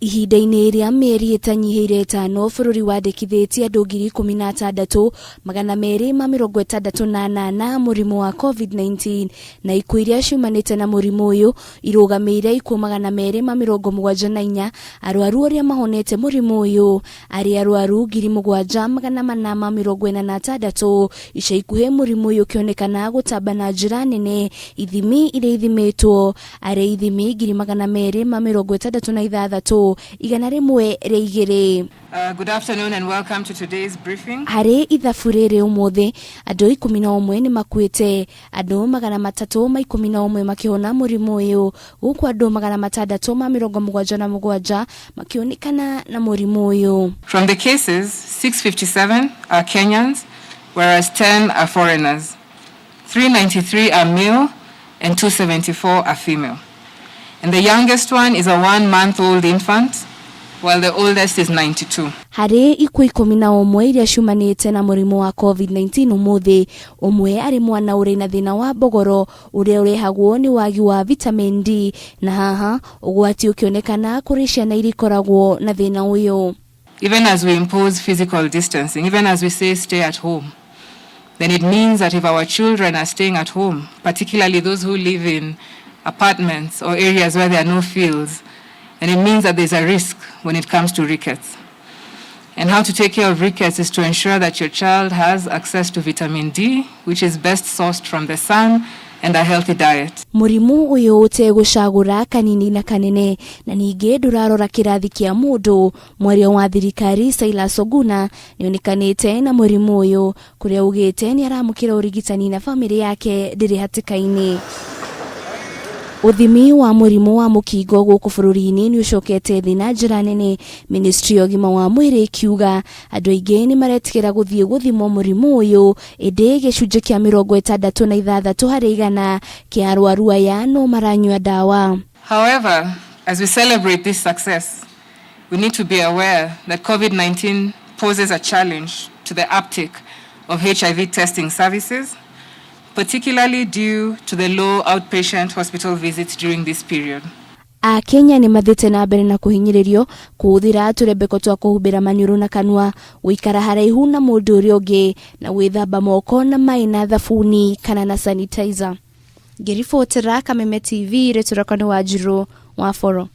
Ihinda-inĩ rĩa mĩeri ĩtanyihĩire ĩtano bũrũri wandĩkithĩtie andũ 16,268 mũrimũ wa Covid-19 na ikuũ iria ciumanĩte na mũrimũ ũyũ irũgamĩire ikuũ 274. Arwaru arĩa mahonete mũrimũ ũyũ arĩ arwaru 7446. Ica ikuhĩ mũrimũ ũyũ ũkĩonekana gũtamba na njĩra nene ithimi iria ithimĩtwo arĩ ithimi 266,102. Good afternoon and welcome to today's briefing. Harĩ ithabu rĩrĩ ũmũthĩ andũ 11 nĩ makuĩte, andũ 311 makĩhona mũrimũ ũyũ, gũkũ andũ 677 makĩonekana na mũrimũ ũyũ. From the cases, 657 are Kenyans, whereas 10 are foreigners. 393 are male and 274 are female. And the youngest one is a 1-month-old infant, while the oldest is 92. Harĩ ikuũ 11 iria ciumanĩte na mũrimũ wa Covid-19 ũmũthĩ, ũmwe arĩ mwana ũrĩ na thĩna wa mbogoro ũrĩa ũrehagwo nĩ wagi wa vitamin D, na haha ũgwati ũkĩonekana kũrĩ ciana iria ikoragwo na thĩna ũyũ. Even as we impose physical distancing, even as we say stay at home, then it means that if our children are staying at home, particularly those who live in apartments or areas where there are no fields, then it means that there's a risk when it comes to rickets. And how to take care of rickets is to ensure that your child has access to vitamin D, which is best sourced from the sun and a healthy diet. Mũrimũ ũyũ ũtegũcagũra kanini na kanene na ningĩ ndũrarora kĩrathi kĩa mũndũ. Mwaria wa thirikari Silas Oguna nĩonekanĩte na mũrimũ ũyũ kũrĩa augĩte nĩ aramũkĩra ũrigitani na bamĩrĩ yake ndĩrĩ hatĩka-inĩ. Ũthimi wa mũrimũ wa mũkingo gũkũ bũrũri-inĩ nĩ ũcokete thĩ na njĩra nene, Ministry ya ũgima wa mwĩrĩ ĩkiuga andũ aingĩ nĩ maretigĩra gũthiĩ gũthimwo mũrimũ ũyũ, ĩndĩ gĩcunjĩ kĩa 66% kĩa arwaru aya no maranyua ndawa. However, as we celebrate this success, we need to be aware that COVID-19 poses a challenge to the uptake of HIV testing services, particularly due to the low outpatient hospital visits during this period. Akenya nĩ mathiĩte na mbere na kũhinyĩrĩrio kũhũthĩra tũrembeko twa kũhumbĩra maniũrũ na kanua, gũikara haraihu na mũndũ ũrĩa ũngĩ na gwĩthamba moko na maĩ na thabuni kana na sanitizer. Ngĩribotera Kameme TV, rĩtwa rĩakwa nĩ Wanjirũ wa Boro.